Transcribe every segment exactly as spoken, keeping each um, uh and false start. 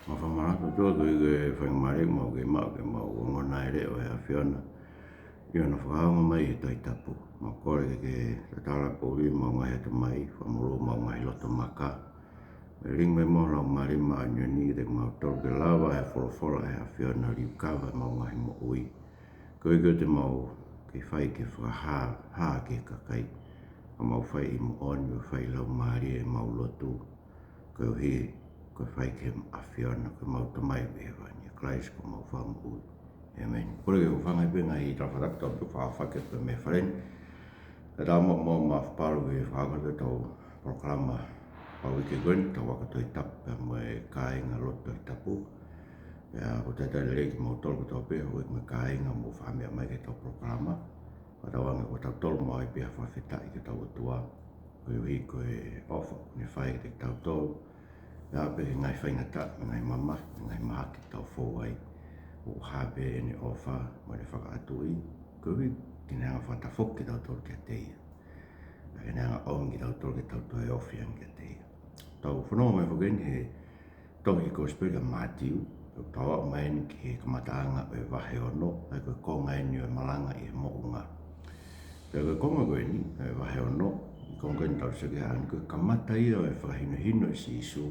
Mau fakamālō atu ʻOtua koeʻuhi ko e faingamālie ʻoku mau maʻu ke mau ongoʻi ʻa e leʻo ʻo e ʻAfiona ʻi hono fakaongo mai ʻi he Tohi Tapu. Mau kole ke ke tatala poʻuli homau ngaahi ʻatamai, fakamolū homau ngaahi loto maka. Lilingi mai muʻa ho Laumālie Māʻoniʻoni kiate kimautolu ke lava ʻe he folofola ʻa e ʻAfiona ʻo liukava ʻemau ngaahi moʻui, koeʻuhi ko ʻemau kei fai ke fakahā, hā ki he kakai ʻemau fai ʻi he moʻoni, ʻo fai ʻi he laumālie ʻemau lotu, koeʻuhi ko e fai ki he ʻAfiona, ko ʻemau Tamai ʻi hēvani, ʻia Kalaisi ko homau Fakamoʻui. ʻĒmeni. Kole ke u hūfanga pē he ngaahi tala fakatapu ʻoku tau fakaʻaongaʻi pē mei he fale ni. Kae ʻatā muʻa mo e mafai palu ke fakahoko atu ʻetau polokalama ʻa e uike ko eni, ʻetau ako Tohi Tapu pea mo e kāinga lotu Tohi Tapu. Pea ʻoku talitali lelei kimoutolu kotoa pē, houʻeiki mo e kāinga, hoʻomou fakameʻa mai ki heʻetau polokalama. Fakatauange ʻoku tau tolu maʻu ai pē ha fakafetaʻi ki hotau ʻOtua, koeʻuhi ko e ʻofa ʻoku ne fai kiate kitautolu, pea pehē ki he ngaahi faingataʻa mo e ngaahi mamahi mo e ngaahi mahaki ʻoku tau fou ai. ʻOku hā pē ʻene ʻofa mo ʻene fakaʻatuʻi, koeʻuhi ke ne hanga ʻo fakatafoki kitautolu kiate ia, pea ke ne hanga ʻo ʻomi kitautolu ke tau toe ofi ange kiate ia. Tau fononga mai foki eni he tohi Kosipeli ʻa Mātiu, ʻoku tau aʻu mai eni ki he kamataʻanga ʻo e vahe ono, ʻa ia ko e konga eni ʻo e malanga ʻi he moʻunga. Pea ko e konga ko eni ʻo e vahe ono, ʻi he konga ko eni tau sio ki ai, ko e kamata ia ʻo e fakahinohino ʻe Sīsū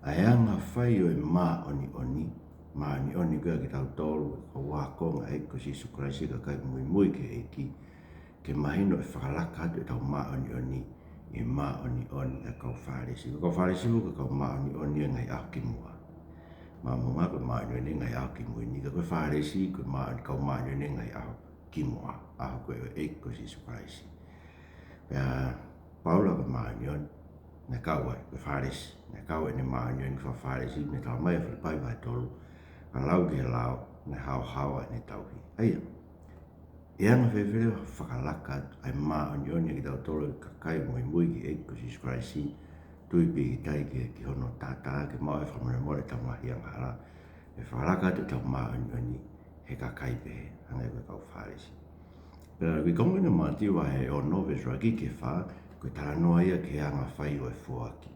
ʻa e anga fai ʻo e māʻoniʻoni. Māʻoniʻoni ko ia ʻa kitautolu, ko e ākonga ʻa e ʻEiki ko Sīsū Kalaisi, kakai muimui ki he ʻEiki, ke mahino ʻe fakalaka atu ʻetau māʻoniʻoni ʻi he māʻoniʻoni ʻa e kau Fālesi. Ko e kau Fālesi ko e kau māʻoniʻoni ʻi he ngaahi ʻaho kimuʻa. Māmonga ko e māʻoniʻoni ʻi he ngaahi ʻaho kimui ni, ka ko e Fālesi ko e māʻoni-, kau māʻoniʻoni ʻi he ngaahi ʻaho kimuʻa, ʻaho ko ē ʻo e ʻEiki ko Sīsū Kalaisi. Pea Paula ko e māʻoniʻoni naʻe kau ai, ko e Fālesi naʻe kau ʻene māʻoniʻoni faka-Fālesi, ne talamai ʻe Filipai vahe tolu, ka lau ki he lao, naʻe haohaoa ʻene tauhi. ʻA ia, ʻe anga fēfē leva ha fakalaka atu ʻa e māʻoniʻoni ʻa kitautolu kakai muimui ki he ʻEiki ko Sīsū Kalaisi, tui pīkitai ki, ki hono taʻataʻa, ke maʻu e fakamolemole ʻetau ngaahi angahala, ʻe fakalaka atu ʻetau māʻoniʻoni he kakai pehē, hangē ko e kau Fālesi. Pea ko e konga eni ʻo Mātiu vahe ono veesi ʻuluaki ki he fā, ko e talanoa ia ki he anga fai ʻo e foaki.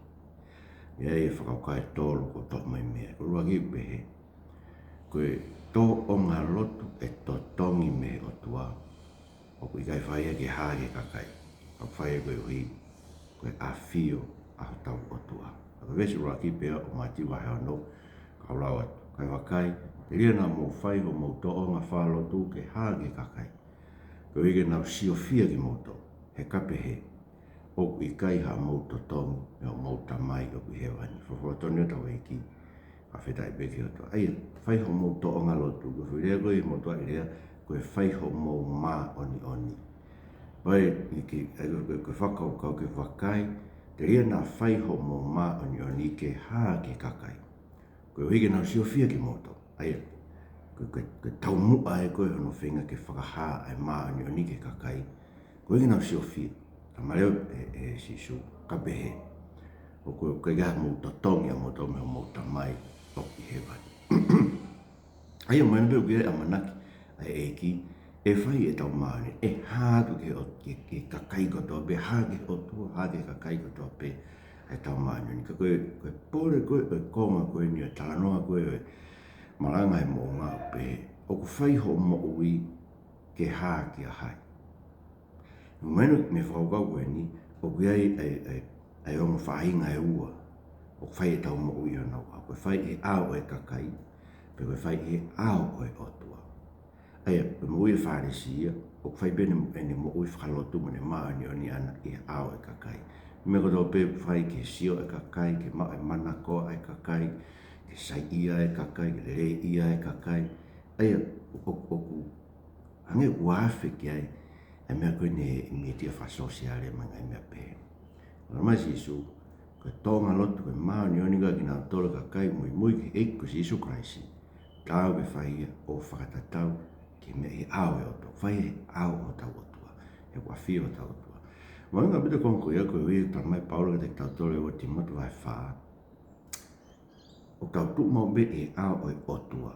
ʻI ai e fakakaukau ʻe tolu ʻoku toʻo mai mei ai. Ko e ʻuluaki ʻoku pehē, ko e tōʻonga lotu ʻe totongi mei he ʻOtua, ʻoku ʻikai fai ia ke hā ki he kakai, ka ʻoku fai ia koeʻuhi ko e ʻafio ʻa hotau ʻOtua. Ka ko e veesi ʻuluaki pē ia ʻo Mātiu vahe ono, kau lau atu: Kae vakai, telia naʻa mou fai hoʻomou tōʻonga fakalotu ke hā ki he kakai, koeʻuhi ke nau siofia kimoutolu. He ka pehē, ʻoku ʻikai haʻamou totongi mei hoʻomou Tamai ʻoku ʻi hēvani. Folofola tonu ʻa hotau ʻEiki, fakafetaʻi pē ki he ʻOtua. ʻA ia, fai hoʻomou tōʻonga lotu, ko e foʻi lea ko ē ʻi he motuʻaʻi lea, ko e fai hoʻomou māʻoniʻoni. Pea ʻi he, ʻa ia ko e, ko e fakakaukau ke vakai, telia naʻa fai hoʻomou māʻoniʻoni ke hā ki he kakai, koeʻuhi ke nau siofia kimoutolu. ʻA ia, ko e, ko e, ko e taumuʻa ē ko ē hono feinga ke fakahā ʻa e māʻoniʻoni ki he kakai, koeʻuhi ke nau siofia. Talamai leva ʻe, ʻe Sīsū, ka pehē, ʻoku, ʻoku ʻikai haʻamou totongi ʻamoutolu mei hoʻomou Tamai ʻoku ʻi hēvani. ʻA ia, mahino pē ʻoku ʻi ai e ʻamanaki ʻa e ʻEiki, ʻe fai ʻetau māʻoniʻoni, ʻe hā atu ki he ʻo-, ki he, ki he kakai kotoa pē, hā ki he ʻOtua, hā ki he kakai kotoa pē ʻetau māʻoniʻoni. Ka ko e, ko e pole ko ē ʻo e konga ko eni ʻo e talanoa ko ē ʻo e malanga ʻi he moʻunga ʻoku pehē, ʻoku fai hoʻo moʻui ke hā kia hai? Mahino mei he fakakaukau ko eni, ʻoku ʻi ai ʻa e, ʻa e, ʻa e ongo faʻahinga ʻe ua ʻoku fai ʻetau moʻui ʻi honau ʻao. Ko e fai ʻi he ʻao ʻo e kakai, pe ko e fai ʻi he ʻao ʻo e ʻOtua. ʻA ia, ko e moʻui ʻa e Fālesi ia, ʻoku fai pē ʻene, ʻene moʻui fakalotu mo ʻene māʻoniʻoni ʻana ʻi he ʻao ʻo e kakai. Meʻa kotoa pē ʻoku fai ke sio e kakai, ke maʻu e manakoa ʻa e kakai, ke saiʻia e kakai, ke leleiʻia e kakai. ʻA ia, ʻo, ʻoku hangē ʻoku afe ki ai ʻa e meʻa ko eni ʻi he mītia fakasōsiale mo e ngaahi meʻa pehē. Talamai ʻe Sīsū, ko e tōʻonga lotu, ko e māʻoniʻoni ʻa kinautolu kakai muimui ki he ʻEiki ko Sīsū Kalaisi, taau ke fai ia ʻo fakatatau ki he meʻa ʻi he ʻao ʻo e ʻOtua, fai he ʻao ʻo hotau ʻOtua, he ʻoku ʻafio hotau ʻOtua. Mahino ʻaupito e konga ko ia, koeʻuhi talamai ʻe Paula kiate kitautolu ʻi he ua Tīmote vahe fā, ʻoku tau tuʻu maʻu pē ʻi he ʻao ʻo e ʻOtua,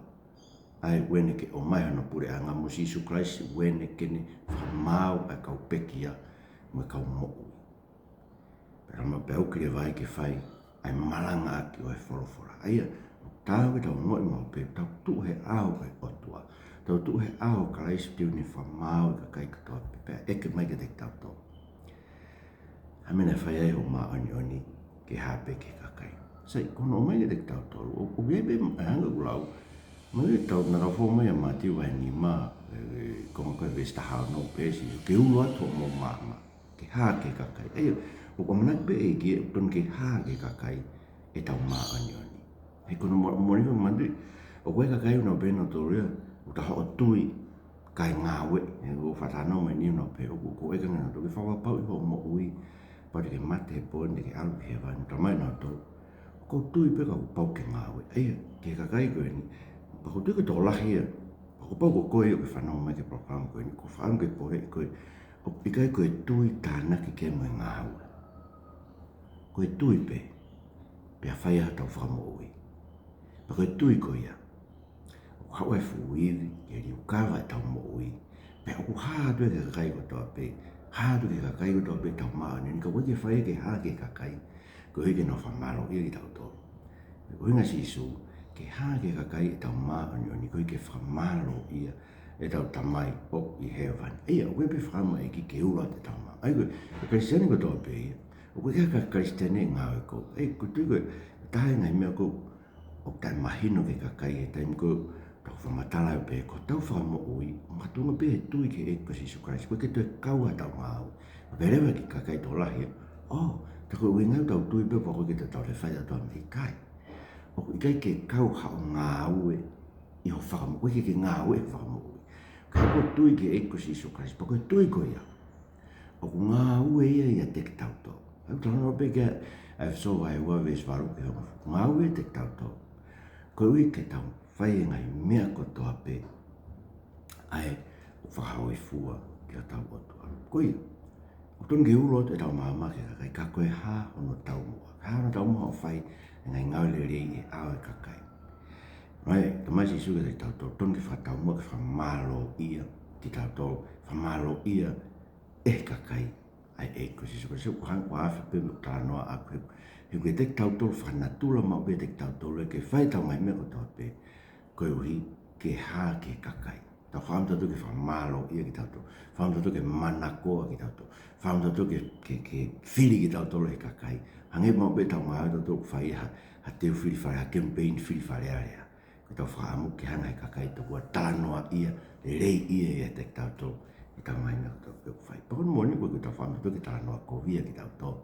ʻa ia ʻoku ne kei ʻomai hono puleʻanga, mo Sīsū Kalaisi ʻoku ne kei fakamaau ʻa e kau pekia mo e kau moʻui. Pea talamai pē ʻoku kei lava ai ke fai ʻa e malangaʻaki ʻo e folofola. ʻA ia, ʻoku Taau ke tau ongoʻi maʻu pē, tau tuʻu he ʻao ʻo e ʻOtua. Tau tuʻu he ʻao ʻo Kalaisi, te ne fakamaau e kakai kotoa pē, pea ʻeke mai kiate kitautolu. Hā e meʻa naʻe fai ai hoʻo māʻoniʻoni ke hā pē ki he kakai? Sai, ko hono ʻomai kiate kitautolu, ʻo, ʻoku ʻi ai pē ʻa e anga ʻoku lau. Mai tau, naʻa tau fou mai ʻia Mātiu vahe nima, ē, ē, konga ko e veesi taha ono, pehē ʻe Sīsū, ke ulo atu hoʻomou maama ke hā ki he kakai. ʻA ia, ʻoku ʻamanaki pē ʻe he ʻEiki ʻoku totonu ke hā ki he kakai ʻetau māʻoniʻoni. He ko hono mo-, moʻoni, fakamanatuʻi, ʻoku ʻi ai e kakai ʻoku nau pehē nautolu ia, ʻoku ta hoʻo tui kae ngāue, he ʻoku fakatalanoa mai ʻeni ʻoku nau pehē, ʻoku, ʻoku ʻikai ke nau toki fakapapauʻi hoʻo moʻui, pea te ke mate he pō ni, te ke ʻalu ki hēvani, talamai ʻe nautolu, ʻoku ou tui pē ka kuo pau ke ngāue. ʻA ia, ki he kakai ko eni, pea ʻoku ou tui ko e tokolahi ia, pea kuo pau ko koe ia ʻoku ke fanongo mai ki he polokalama ko eni, ʻoku ou fakaʻamu ke poleʻi koe, ʻoku ʻikai ko e tui tānaki ki ai mo e ngāue. Ko e tui pē, pea fai ai hotau fakamoʻui. Pea ko e tui ko ia, ʻoku haʻu ai e fuʻu ivi ke liukava ʻetau moʻui. Pea ʻoku hā atu ia ki he kakai kotoa pē, hā atu ki he kakai kotoa pē ʻetau māʻoniʻoni, ka ʻoku ʻikai ke fai ia ke hā ki he kakai, koeʻuhi ke nau fakamālōʻia kitautolu. Ko e ʻuhinga ʻa Sīsū, ke hā ki he kakai ʻetau māʻoniʻoni, koeʻuhi ke fakamālōʻia ʻetau Tamai ʻoku ʻi hēvani. ʻA ia, ʻoku ʻi ai pē e fakaʻamu ʻa e ʻEiki ke ulo atu ʻetau maama. ʻA ia ko e, ko e Kalisitiane kotoa pē ia. ʻOku ʻikai ke hā ki he Kalisitiane ngāue ʻoku, ʻa ia, ʻoku ou tui ko e, ʻa e taha e ngaahi meʻa ʻoku, ʻoku taʻemahino ki he kakai he taimi ko ē ʻoku tau fakamatala ai pē ko hotau fakamoʻui, ʻoku makatuʻunga pē he tui ki he ʻEiki ko Sīsū Kalaisi, ʻoku ʻikai ke toe kau ai hotau ngāue. Pea pehē leva ki he kakai tokolahi, ʻō, tā ko e ʻuhinga ia ʻoku tau tui pē pea ʻoku ʻikai ke tau toe fai ʻa e meʻa, ʻikai. ʻOku ʻikai ke kau haʻo ngāue ʻi hoʻo fakamo-, ʻoku ʻikai ke ngāue ʻi hoʻo fakamoʻui. Ka ko e tui ki he ʻEiki ko Sīsū Kalaisi, pea ko e tui ko ia ʻoku ngāue ia ʻiate kitautolu. ʻOku talanoa pē ki ai ʻa ʻEfesō vahe ua veesi valu ki he hongofulu. Ngāue ʻiate kitautolu. Koeʻuhi ke tau fai e ngaahi meʻa kotoa pē ʻa ia ʻoku fakahōifua ki hotau ʻOtua. Ko ia, ʻoku totonu ke ulo atu ʻetau maama ki he kakai, ka ko e hā hono taumuʻa? Ko e hā hono taumuʻa hoʻo fai e ngaahi ngāue lelei he ʻao ʻo e kakai? Right? Talamai ʻe Sīsū kiate kitautolu, totonu ke fakataumuʻa ke fakamālōʻia kitautolu, fakamālōʻia ʻe he kakai ʻa e ʻEiki ko Sīsū Kalaisi. Ko e hā, ko e hā pē meʻa ʻoku talanoa ʻaki, he ʻoku ʻiate kitautolu, fakanatula maʻu pē ʻiate kitautolu ia ke fai ʻetau ngaahi meʻa kotoa pē koeʻuhi ke hā ki he kakai. Tau fakaʻamu tautolu ke fakamālōʻia kitautolu, fakaʻamu tautolu ke manakoa kitautolu, fakaʻamu tautolu ke, ke, ke fili kitautolu ʻe he kakai. Hangē maʻu pē ʻetau ngāue tautolu ʻoku fai ha, ha teu fili Fale, ha campaign fili Fale Alea. Ko ʻetau fakaʻamu ke hanga ʻe he kakai tokua ʻo talanoaʻia lelei ia ʻiate kitautolu ʻetau ngaahi meʻa kotoa pē ʻoku fai. Pea ko hono moʻoni ko ē, ko ʻetau fakaʻamu tautolu ke talanoa kovi ʻia kitautolu.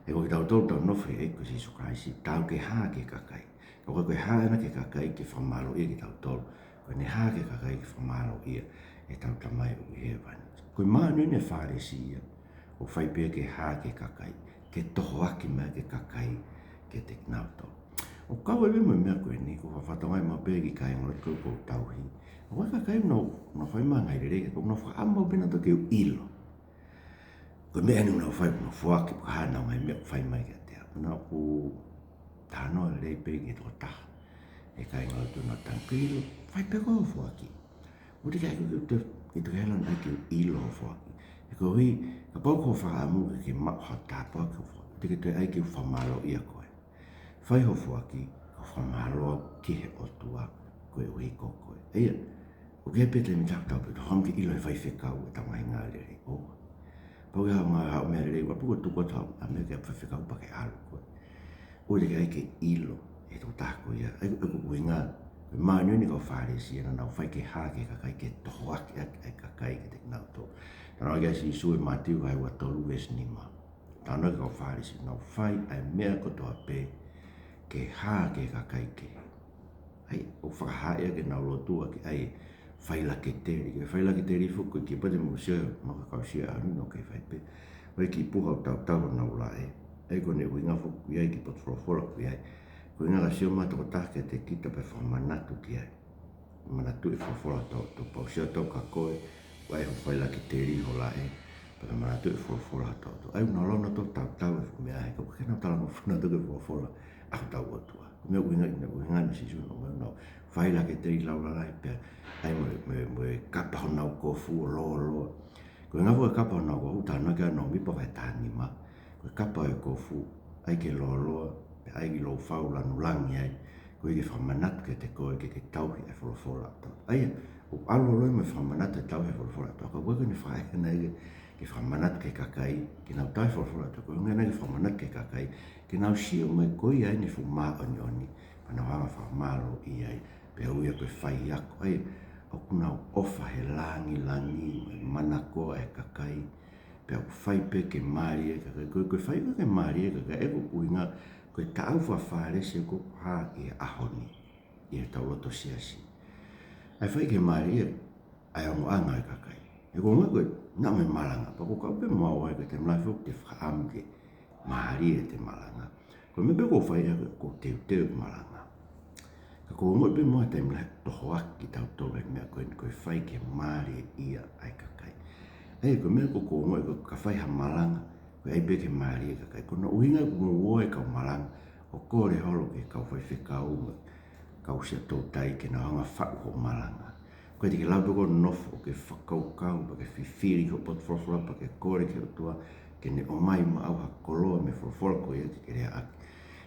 He ko kitautolu ʻoku tau nofo he ʻEiki ko Sīsū Kalaisi, taau ke hā ki he kakai. Ka ʻoku ʻikai ko e hā ʻena ki he kakai ke fakamālōʻia kitautolu, ko ʻene hā ki he kakai ke fakamālōʻia ʻetau Tamai ʻoku ʻi hēvani. Ko e māʻoniʻoni ʻa e Fālesi ia, ʻoku fai pē ia ke hā ki he kakai, ke tohoaki mai ki he kakai kiate kinautolu. ʻOku kau ai pē mo e meʻa ko eni, ʻoku ou fakatokangaʻi maʻu pē ki he kāingalotu ko ē ʻoku ou tauhi. ʻOku ʻi ai e kakai ʻoku nau, nau fai mai e ngaahi lelei, ka ʻoku nau fakaʻamu maʻu pē ʻe nautolu ke u ʻilo. Ko e meʻa ʻeni ʻoku nau fai, ʻoku nau foaki, pe ko e hā ʻenau ngaahi meʻa ʻoku fai mai kiate au. Pea naʻá ku talanoa lelei pē ki he tokotaha he kāingalotu, naʻá ku tangi, ke ʻilo, fai pē koe hoʻo foaki. ʻOua te ke ʻai ke u te, ke u te ke hela naʻe ke u ʻilo hoʻo foaki. He koeʻuhi, kapau ko hoʻo fakaʻamu ke ke maʻu ha tāpuaki hoʻo foaki, ʻoua te ke toe ʻai ke u fakamālōʻia koe. Fai hoʻo foaki, ka u fakamālō au ki he ʻOtua koeʻuhi ko koe. ʻA ia, ʻoku ʻi ai pē taimi ʻoku tau pehē, tau fakaʻamu ke ʻilo ʻe he faifekau ʻetau ngaahi ngāue lelei. ʻOua. Pau ke haʻu ngā, haʻu meʻa lelei, ʻoua, pau ke tuku atu haʻo meʻa ki he faifekau pea ke ʻalu koe. ʻOua te ke ʻai ke ʻilo ʻe he tokotaha ko ia. ʻA ia, ʻa ia ko e ʻuhinga, ko e māʻoniʻoni ʻa e kau Fālesi ia naʻa nau fai ke hā ki he kakai, ke tohoaki ʻaki ʻa e kakai kiate kinautolu. Talanoa ki ai ʻa Sīsū ʻi he Mātiu vahe ua tolu veesi nima. Talanoa ki he kau Fālesi, nau fai ʻa e meʻa kotoa pē ke hā ki he kakai kehe. ʻA ia, ʻo fakahā ia ke nau lotua ki ai e failakiteli. Ko e failakiteli foki ko e kiʻi pate mo sio, mo ka kau sio ʻaho ni ʻoku kei fai pē. ʻOku ʻi ai e kiʻi puha ʻoku tautau honau laʻe. ʻA ia ko hono ʻuhinga foki ʻoku ʻi ai e kiʻi potu folofola ʻoku ʻi ai. Ko e ʻuhinga ke sio mai ha tokotaha kiate kita pea fakamanatu ki ai. Manatuʻi e folofola ʻa e ʻOtua, pea u sio atu au kia koe, ʻoku ʻi ai hoʻo failakiteli, ho laʻe, pea ke manatuʻi e folofola ʻa e ʻOtua. ʻA ia, ʻoku nau lau nautolu tautau e fuʻu meʻa, he ka ʻoku ʻikai ke nau talangofua nautolu ki he folofola ʻa hotau ʻOtua. Ko e meʻa ʻoku ʻuhinga, ʻuhinga ʻa Sīsū naʻa nau ʻomai honau failakiteli laulalai pea, ʻa ia mo e, mo e, mo e kapa honau kofu ʻo lōloa. Ko e ʻuhinga foki e kapa honau kofu, talanoa ki ai ʻa Nōmipa vahe taha nima. Ko e kapa ʻo e kofu, ʻai ke lōloa, pea ʻai ke lōfau lanu langi ai, Ko e ke fakamanatu kiate koe ke ke tauhi e folofola ʻa e ʻOtua. ʻA ia, ʻoku ʻalu loloa mo e fakamanatu e tauhi e folofola ʻa e ʻOtua. Ka ʻoku ʻikai ko ʻene fakaʻahiʻahi ia ke, ke fakamanatu ki he kakai ke nau tauhi e folofola ʻa e ʻOtua. Ko e ʻuhinga ia ke fakamanatu ki he kakai ke nau sio mai ko ia eni e fuʻu māʻoniʻoni, pea nau hanga ʻo fakamālōʻia ai. Pea ui ia ko e faiako. ʻA ia, ʻoku nau ʻofa he langilangi mo e manakoa e kakai. Pea ʻoku fai pē ke mālie e kakai. Ko e, ko e fai pē ke mālie e kakai, ʻa ia ko e ʻuhinga ko e taʻau faka-Fālesi ʻoku hā ʻi he ʻaho ni ʻi hotau loto siasi. ʻA e fai ke mālie ʻa e ongoʻanga e kakai. He ko e ongo ko e, naʻa mo e malanga. Pea ʻoku kau pē mo au ai ko e taimi lahi foki te u fakaʻamu ke mālie ʻete malanga. Ko e meʻa pē ʻoku ou fai ʻa ia ko e teuteu e malanga. Ka ʻoku ou ongoʻi pē mo au he taimi lahi ʻoku tohoakiʻi kitautolu he meʻa ko eni, ko e fai ke mālieʻia ʻa e kakai. ʻA ia ko e meʻa ʻoku ou ongoʻi ko e ka fai ha malanga, ko e ʻai pē ke mālie e kakai. Ko hono ʻuhinga ʻoku mou ō ai kau malanga ʻo kole holo ki he kau faifekau mo e kau siaʻatoutai ke nau hanga ʻo faʻu hoʻo malanga. Ko e te ke lau pē ko e nofo ʻo ke fakakaukau, pea ke fifili ki hoʻo potu folofola, pea ke kole ki he ʻOtua ke ne ʻomai maʻau ha koloa mei he folofola ko ia ke ke leaʻaki.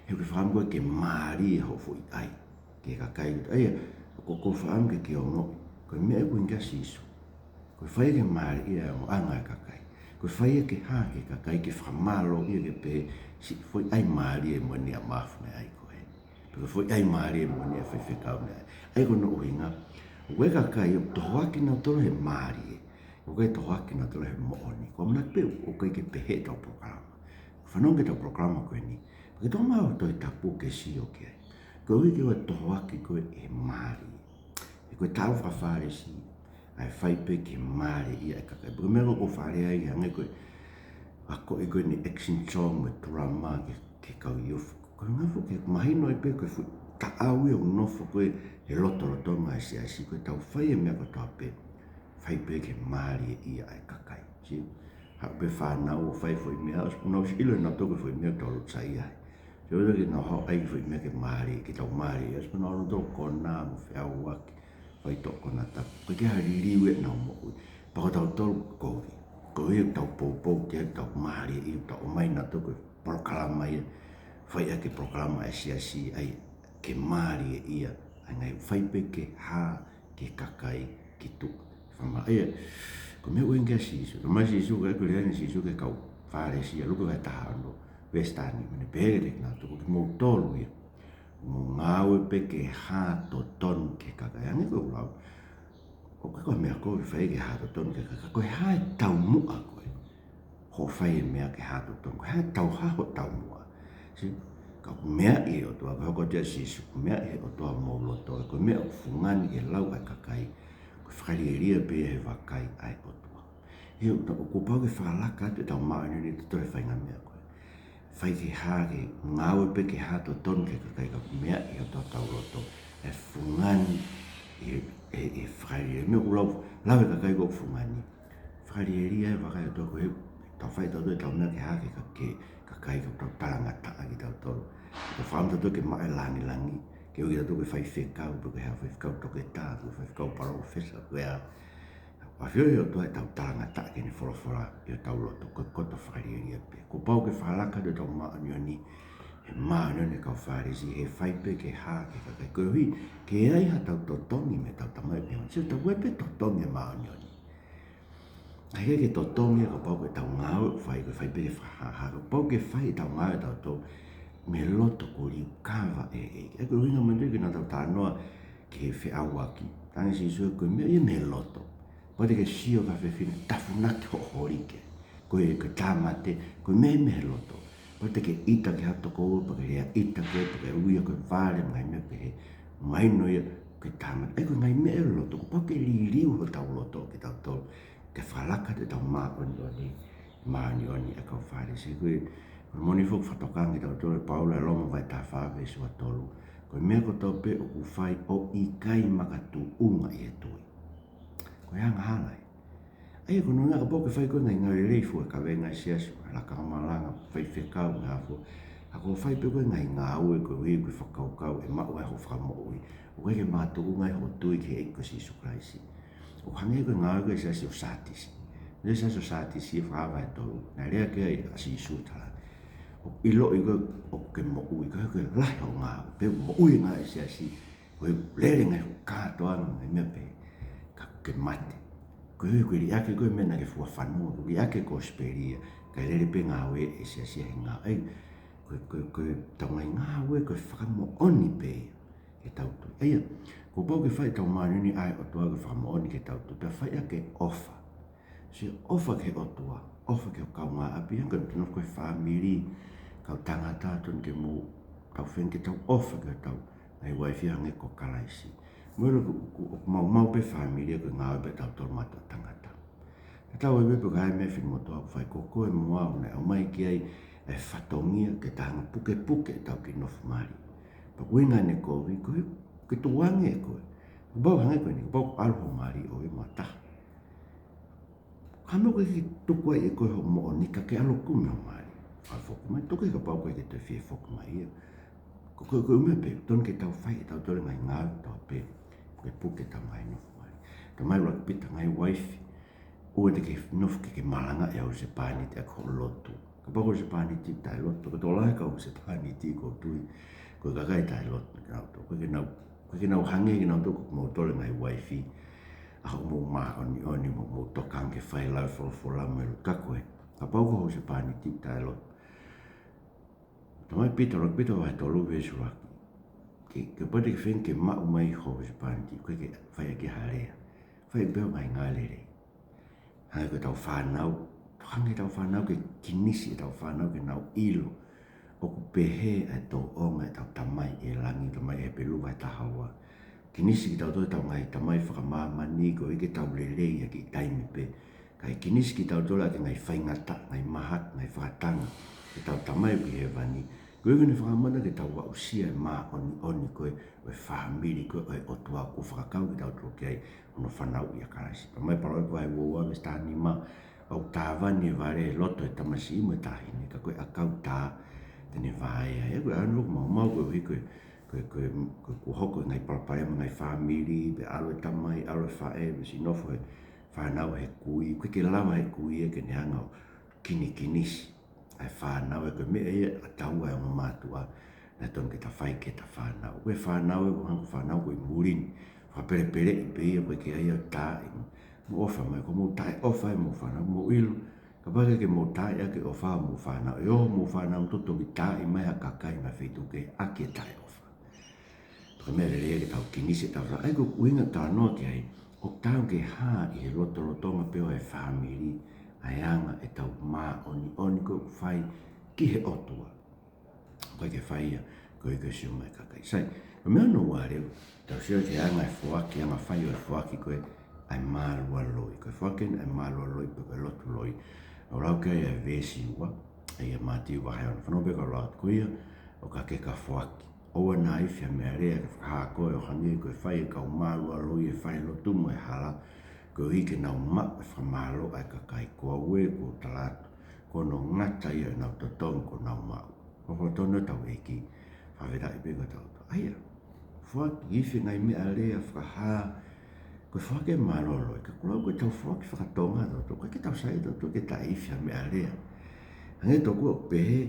He ʻoku ke fakaʻamu koe ke mālie hoʻo foʻi ʻai ki he kakai. ʻA ia, ʻoku ou fakaʻamu ke ke ongoʻi ko e meʻa ʻoku ʻuhinga kia Sīsū. Ko e fai ke mālieʻia e ongoʻanga e kakai. Ko e fai ke hā ki he kakai, ke fakamālōʻia, ke pehē, siʻi foʻi ʻai mālie mo eni ʻa Mafu naʻe ʻai ko ē. Pe ko e foʻi ʻai mālie mo eni ʻa e faifekau naʻe ʻai. ʻA ia ko hono ʻuhinga, ʻoku ʻi ai e kakai ʻoku tohoakiʻi kinautolu he mālie, ʻoku ʻikai tohoakiʻi kinautolu he moʻoni. Ko e ʻamanaki pē ʻoku ʻikai ke pehē ʻetau polokalama. Fanongo ki heʻetau polokalama ko eni, pea ke toki maʻu e Tohi Tapu ke sio ki ai. Koeʻuhi ke ʻoua ʻe tohoakiʻi koe he mālie. He ko e taʻau faka-Fālesi ʻa e fai pē ke mālieʻia e kakai. Pea ko e meʻa ko ē ʻoku ou fakalea ai, hangē ko e akoʻi ko eni e action song mo e tula mā ki he, ki he kau youth. Ko e ʻuhinga foki ke mahino ai pē ko e fuʻu taʻau ia ʻoku nofo ko ē he lotolotonga e siasi, ko ʻetau fai e meʻa kotoa pē, fai pē ke mālieʻia ʻa e kakai. Sio? Haʻu pē fānau ʻo fai foʻi meʻa, ʻosi pē nau ʻosi ʻilo ʻe nautolu ko e foʻi meʻa ʻoku tau lotu sai ai. Sio, ʻoku ʻikai ke nau haʻu ʻo ʻai foʻi meʻa ke mālie, ke tau mālie, ʻosi pē nau ʻalu nautolu ʻo konā mo feʻauaki, fai ʻetau konā tapu. ʻOku ʻikai ke ʻi ai ha liliu ʻenau moʻui. Pea ko tautolu kovi. Koeʻuhi ʻoku tau poupou ki ai, ʻoku tau mālieʻi, ʻoku tau ʻomai nautolu ko e polokalama ia, fai ʻaki e polokalama ʻa e siasi, ʻai ke mālieʻia ʻa e ngaahi, fai pē ke hā ki he kakai, ke tuʻu. Fakamālō. ʻA ia, ko e meʻa ʻoku ʻuhinga kia Sīsū. Talamai ʻe Sīsū, ko e ʻuhinga ʻa Sīsū ki he kau Fālesi, ʻa Luke vahe taha ono, veesi taha nima, naʻe pehē kiate kinautolu, ko kimoutolu ia, mou ngāue pē ke hā totonu ki he kakai. Hangē ko ʻeku lau, ʻoku ʻikai ko e meʻa ko ē ke fai ke hā totonu ki he kakai, ko e hā e taumuʻa ko ē hoʻo fai e meʻa ke hā totonu, ko e hā e tau hā hoʻo taumuʻa. Sio, ka ʻoku meaʻi ʻe he ʻOtua, ko e hoko atu ʻa Sīsū, ko e meaʻi ʻe he ʻOtua homou loto, ko e meʻa ʻoku fungani ki he lau ʻa e kakai, ko e fakalielia pē ia he vakai ʻa e ʻOtua. He ʻoku ta-, kuo pau ke fakalaka atu ʻetau māʻoniʻoni ʻi he faʻahinga meʻa ko ē. Fai ke hā, ke ngāue pē ke hā totonu ki he kakai, ka ʻoku meaʻi ʻe he ʻOtua hotau loto, ʻe fungani ʻi he, ʻi he, ʻi he fakalielia. Meʻa ʻoku lau, lau ʻe he kakai ʻoku fungani. Fakalielia e vakai ʻa e ʻOtua ko ē, tau fai tautolu ʻetau meʻa ke hā ki he ka-, ki he kakai, ka tau talangataʻa kitautolu. Tau fakaʻamu tautolu ke maʻu e langilangi, ke ui kitautolu ko e faifekau, pe ko e hā, faifekau toketā, pe ko e faifekau palōfesa, pe ko e hā. ʻOku ʻafioʻi ʻe he ʻOtua ʻetau talangataʻa ki heʻene folofola ʻi hotau loto, ko e koto fakalielia pē. Kuo pau ke fakalaka atu ʻetau māʻoniʻoni he māʻoniʻoni ʻa e kau Fālesi, he fai pē ke hā ki he kakai, koeʻuhi ke ʻi ai haʻatau totongi mei heʻetau Tamai ʻoku ʻi hēvani. Sio, ʻoku ʻikai pē totongi e māʻoniʻoni. ʻIkai ke totongi ia kapau ko ʻetau ngāue ʻoku fai, ko e fai pē ke fakahāhā. Kuo pau ke fai ʻetau ngāue ʻatautolu mei he loto kuo liukava ʻe he ʻEiki. ʻA ia ko e ʻuhinga mai eni ke nau tau talanoa ki he feʻauaki. Talaange ʻe Sīsū ko e meʻa ia mei he loto. Kapau te ke sio ki ha fefine, tafunaki hoʻo holi ki ai. Ko e, ko e tāmate, ko e meʻa ia mei he loto. Kapau te ke ʻita ki ha tokoua, pea ke lea ʻita ki ai, pea ke ui ia ko e vale, ngaahi meʻa pehē, mahino ia ko e tāmate. ʻA ia ko e ngaahi meʻa ʻo e loto, kuo pau ke liliu hotau loto kitautolu, ke fakalaka atu ʻetau māʻoniʻoni, māʻoniʻoni ʻa e kau Fālesi. Ko e, ko e moʻoni foki, fakatokangaʻi kitautolu ʻe Paula ʻi Loma vahe taha fā veesi ua tolu. Ko e meʻa kotoa pē ʻoku fai ʻoku ʻikai makatuʻunga ʻi he tui, ko e angahala ia. ʻA ia ko hono ʻuhinga kapau ʻoku ke fai koe e ngaahi ngāue lelei, fua e kavenga ʻa e siasi, lakanga malanga, faifekau, ngaahi hā fua, ka ʻoku fai pē koe e ngaahi ngāue koeʻuhi ko e fakakaukau ʻe maʻu ai hoʻo fakamoʻui, ʻoku ʻikai ke makatuʻunga ai hoʻo tui ki he ʻEiki ko Sīsū Kalaisi. ʻOku hangē ko e ngāue ko ē ʻa e siasi ʻo Sātisi. Ko e siasi ʻo Sātisi, Fakahā vahe tolu, naʻe lea ki ai ʻa Sīsū, talaange, ʻOku ʻiloʻi koe ʻoku ke moʻui, koeʻuhi ko e lahi hoʻo ngāue, pea moʻui e ngāue ʻa e siasi, ko e lele ngaahi kātoanga, ngaahi meʻa pehē, ka ke mate. Koeʻuhi ko e liʻaki ko e meʻa naʻa ke fua fanongo, liʻaki e kosipeli ia, kae lele pē ngāue ʻa e siasi he ngāue. Ko e, ko e, ko e tau ngaahi ngāue, ko e fakamoʻoni pē ia ke tau tui. ʻA ia, kuo pau ke fai ʻetau māʻoniʻoni ʻa e ʻOtua ko e fakamoʻoni ke tau tui, pea fai ʻaki e ʻofa. Sio, ʻofa ki he ʻOtua, ʻofa ki ho kaungāʻapi, hangē ko e tino ko e fāmili, kau tangata, tonu ke mou, tau feinga ke tau ʻofa ki hotau ngaahi uaifi hangē ko Kalaisi. Mou ʻilo ʻoku, ʻoku, ʻoku maumau pē fāmili ko e ngāue pē ʻa tautolu mātuʻa tangata. Tatau ai pē pe ko e hā e meʻa finemotuʻa ʻoku fai, ko koe mo au naʻe ʻomai ki ai e fatongia ke tau hanga ʻo pukepuke ʻetau kiʻi nofo mali. Pea ko e ʻuhinga ʻene kovi, ko e, ke tukuange ʻe koe. Kuo pau hangē ko eni, kuo pau ʻalu hoʻo mali ʻo e mata. Ka meʻa ko ē ke tuku ai ʻe koe hoʻo moʻoni ka ke ʻalu ʻo kumi hoʻo mali. ʻAlu foki mai, toki kapau ko ē ke toe fie foki mai ia. Ko, ko, ko e ʻuhinga pē, tonu ke tau fai ʻe tautolu e ngaahi ngāue ʻa tautolu pē, pukepuke ʻetau ngaahi nofo mali. Talamai ʻe ʻuluaki Pita, ngaahi uaifi, ʻoua te ke nofo ke ke malangaʻi ho husepāniti ʻaki hoʻo lotu. Kapau ko e husepāniti taʻelotu, ko e tokolahi e kau husepāniti ʻoku ou tui, ko e kakai taʻelotu kinautolu. ʻOku ʻikai ke nau, ʻoku ʻikai ke nau hangē kinautolu ko kimoutolu e ngaahi uaifi, ʻa hoʻomou māʻoniʻoni mo hoʻomou tokanga ke fai e lau e folofola mo e lotu, ka ko e, kapau ko ho husepāniti taʻelotu. Talamai ʻe Pita, ʻuluaki Pita vahe tolu veesi ʻuluaki. Ke, kapau te ke feinga ke maʻu mai ho husepāniti, ʻoua te ke fai ʻaki ha lea. Fai pē hoʻo ngaahi ngāue lelei. Hangē ko ʻetau fānau, hangē ʻetau fānau, ke kinisi ʻetau fānau ke nau ʻilo ʻoku pehē ʻa e tōʻonga ʻetau Tamai ʻi he langi, talamai ʻe Hepelū vahe taha ua. Kinisi kitautolu ʻe heʻetau ngaahi tamai fakamāmani koeʻuhi ke tau lelei ʻaki e taimi pē. Kae kinisi kitautolu ʻaki e ngaahi faingataʻa, ngaahi mahaki, ngaahi fakatanga ʻa ʻetau Tamai ʻoku ʻi hēvani, koeʻuhi ke ne fakamanatu ke tau aʻusia e māʻoniʻoni ko ē ʻo e fāmili ko ē ʻo e ʻOtua kuo fakakau kitautolu ki ai hono fanauʻi ʻa Kalaisi. Talamai ʻe Palōvepi vahe ua ua veesi taha nima, ʻoku tāvani e vale ʻi loto ʻo e tamasiʻi mo e taʻahine, ka ko e ʻakau tā te ne vaea. ʻA ia ko e ʻaho ni ʻoku maumau koeʻuhi ko e, ko e, ko e, ko e kuo hoko e ngaahi palopalema ngaahi fāmili, pea ʻalu e tamai, ʻalu e faʻē, pea siʻi nofo e fānau he kui, ʻoku ʻikai ke lava ʻe he kui ia ke ne hanga ʻo kinikinisi ʻa e fānau, ʻa ia ko e meʻa ia ʻa taua e ongo mātuʻa naʻe tonu ke ta fai ki heʻeta fānau. Ko e fānau ē, ko e hangē ko e fānau ko ē ʻi muli ni, fakapelepeleʻi pē ia, ʻoku ʻikai ke ʻi ai ha taaʻi mo, mo ʻofa mai, ko hoʻomou taʻeʻofa ʻa hoʻomou fānau, mou ʻilo, kapau ʻoku ʻikai ke mou taaʻi ʻaki e ʻofa hoʻomou fānau, ʻe ō hoʻomou fānau ʻo toki taaʻi mai ha kakai mei ha feituʻu kehe ʻaki e taʻeʻofa. Pea ko e meʻa lelei ia ke tau kinisi ʻetau fānau. ʻA ia ko e ʻuhinga ʻoku talanoa ki ai, ʻoku taau ke hā ʻi he lotolotonga pē ʻo e fāmili ʻa e anga ʻetau māʻoniʻoni ko ē ʻoku fai ki he ʻOtua. ʻOku ʻikai ke fai ia koeʻuhi ko e sio mai e kakai. Sai, ko e meʻa hono ua leva, tau sio ki he anga e foaki, anga fai ʻo e foaki ko ē ʻa e mālualoi. Ko e foaki ʻa e mālualoi pe ko e lotu loi. ʻOku lau ki ai e veesi ua ʻa ia ʻa Mātiu vahe ono. Fanongo pē kau lau atu: Ko ia ʻoka ke ka foaki, ʻoua naʻa ifi ha meʻalea ke fakahā koe, ʻo hangē ko e fai ʻe he kau mālualoi ʻi he falelotu mo e hala, koeʻuhi ke nau maʻu e fakamālō ʻa e kakai. Ko au ē, ʻoku ou tala atu, kuo ngata ia ʻenau totongi kuo nau maʻu. Ko e folofola tonu ʻa hotau ʻEiki, fakafetaʻi pē ko tautolu. ʻA ia, foaki, ifi e ngaahi meʻalea, fakahā, ko e foaki e mālualoi. Ka kuo lau ko ʻetau foaki faka-Tonga ʻa tautolu, ʻoku ʻikai ke tau saiʻia tautolu ke taʻe ifi ha meʻalea. Hangē toku ʻoku pehē,